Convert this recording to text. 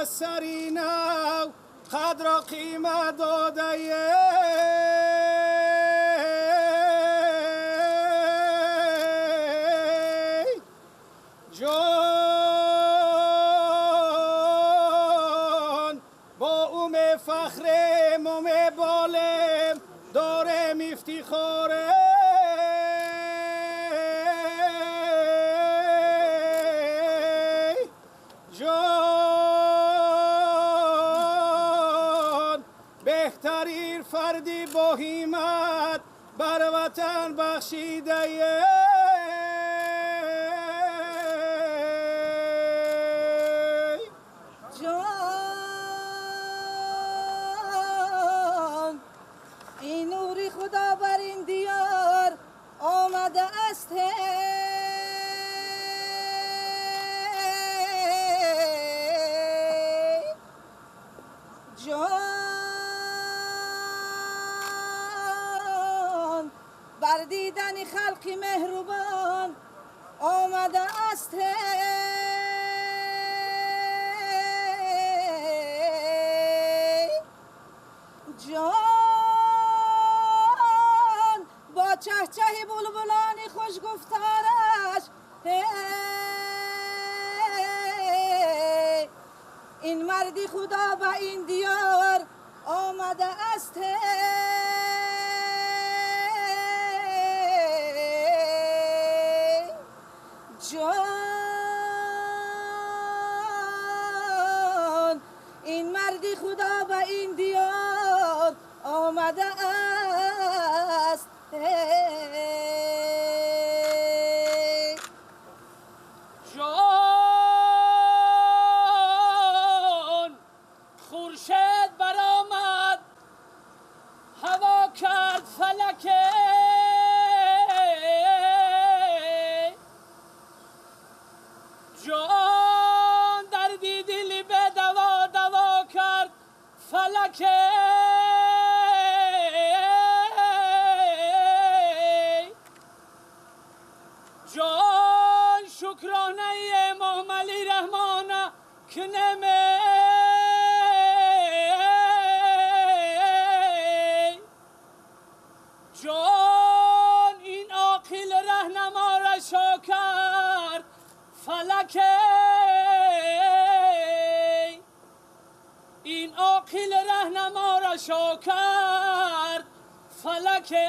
аз сари нав қадр қимат додаем. Ҷон бо ӯ мефахрем ва меболем, дорем ифтихоре. Ҷон беҳтарин фарди бо ҳиммат бар ватан бахшидаем. Ҷон ин нури Худо бар ин диёр омада аст. Ҷон бар дидани халқи меҳрубон омада аст. Ҷон бо чаҳчаҳи булбулони хушгуфтораш ин марди Худо ба ин диёр омада аст. Ҷон ин марди Худо ба ин диёр омада аст. Ҷон хуршед баромад, ҳаво кард фалаке. Ҷон дарди дили бедаво даво кард фалаке. Ҷон шукронаи Эмомалӣ Раҳмона кунеме. Ҷон ин оқил раҳнамо рашо кард фалаке. Ин оқил раҳнамо рашо кард фалаке.